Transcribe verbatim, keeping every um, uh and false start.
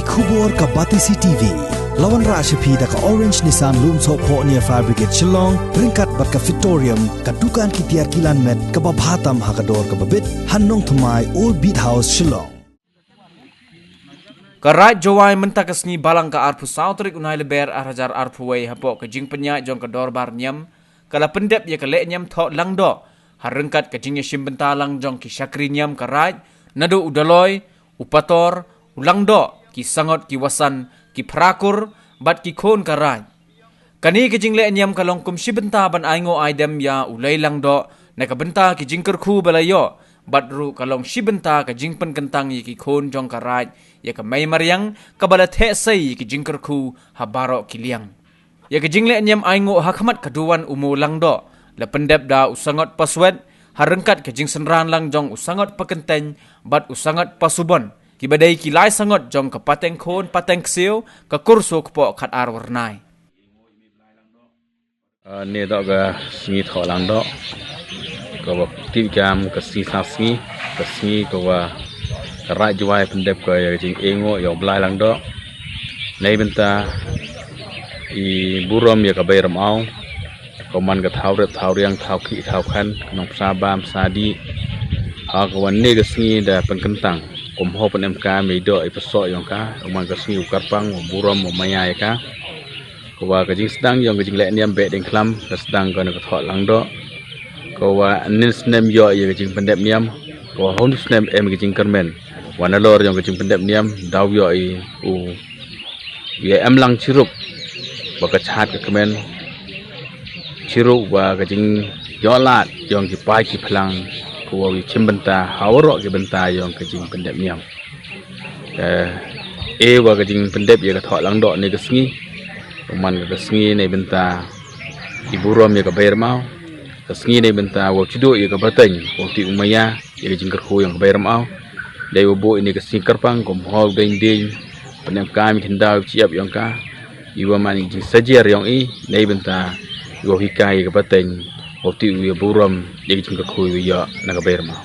Khubor ka Batesi T V. La wanrah sha phi da ka Orange Nissan Lumsohphoh near Fire Brigade Shillong, ryngkat bad ka Fitorium, ka dukan ki tiar kilan met kaba bha tam ha ka dor kaba bit, ha Nongthymmai, Old Beat House, Shillong. Ka Raid Jowai mynta ka sngi Balang ka arphew saw tarik u Nailaber ar hajar arphew wei hapoh ka jingpynïaid jong ka dorbar niam, ka la pyndep ïa ka leh niam thoh langdoh ha ryngkat ka jingïashim bynta lang jong ki shakri niam ka Raid, naduh u Daloi, u Pator, u Langdoh, ki Sangot, ki Wasan, ki Phrakur, bad ki khun ka Raid. Kane ka jingleh niam ka long kum shi bynta ban ainguh aidem ïa u Lei Langdoh na ka bynta ki jingkyrkhu ba la ïoh, bad ruh ka long shi bynta ka jingpynkyntang ïa ki khun jong ka Raid ïa ka mei mariang kaba la theh sei ïa ki jingkyrkhu ha baroh ki liang. Ïa ka jingleh niam ainguh ha khmat ka duwan u Mo Langdoh la pyndep da u Sangot Paswet, ha ryngkat ka jingsynran lang jong u Sangot Pakyntein bad u Sangot Pasubon, kiba dei ki lai sangot jong ka pateng khun pateng ksiew, ka Kurso Kpoh Khatar Wyrnai. Ah, ne doh ka sngi thoh langdoh, kaba tip kam ka sngi sa sngi, ka sngi kaba ka Raid Jowai pyndep ka ïa ka jingainguh ïa u Blai Langdoh. Nei bynta i burom ïa ka Bei Rymaw, ka man ka thaw rep thaw riang, thaw khih thaw khan, ka nong psa bam psa dih. Ha ka wan ne ka sngi da pynkyntang, kum ho pynemkam ïa i doh i psoh ïong ka, ka man ka sngi u kyrpang, u burom, u maya ïa ka. Ka wa ka jingsdang ïong ka jingleh niam Behdeiñkhlam, ka sdang ka na ka thoh langdoh. Ka wa nin snem ïoh ïa ka jingpyndep niam, ka wa hon snem em ka jingkyrmen. Wa nalor ïong ka jingpyndep niam, daw ïoh i u ïa em lang chirup, ba ka chad ka kmen, chirup wa ka jingïohlad ïong ki pai ki phlang, ka wa wi chim bynta, ha waroh ki bynta ïong ka jingpyndep niam. Eh, e wa ka jingpyndep ïa ka thoh langdoh ne ka sngi, u man ka sngi ne bynta i burom ïa ka Bei Rymaw, ka sngi ne bynta wa chiduh ïa ka pateng, wa ti u maya, ïa ka jingkyrkhu ïong ka Bei Rymaw. Dei wa buh ïa ne ka sngi kyrpang, kum ho deiñ deiñ, pynemkam khyndaw chiap ïong ka, i wa man i jingsajiar ïong i, ne bynta i wa hikai ïa ka pateng, wa ti u ïa burom, ïa ka jingkyrkhu ïa na ka Bei Rymaw.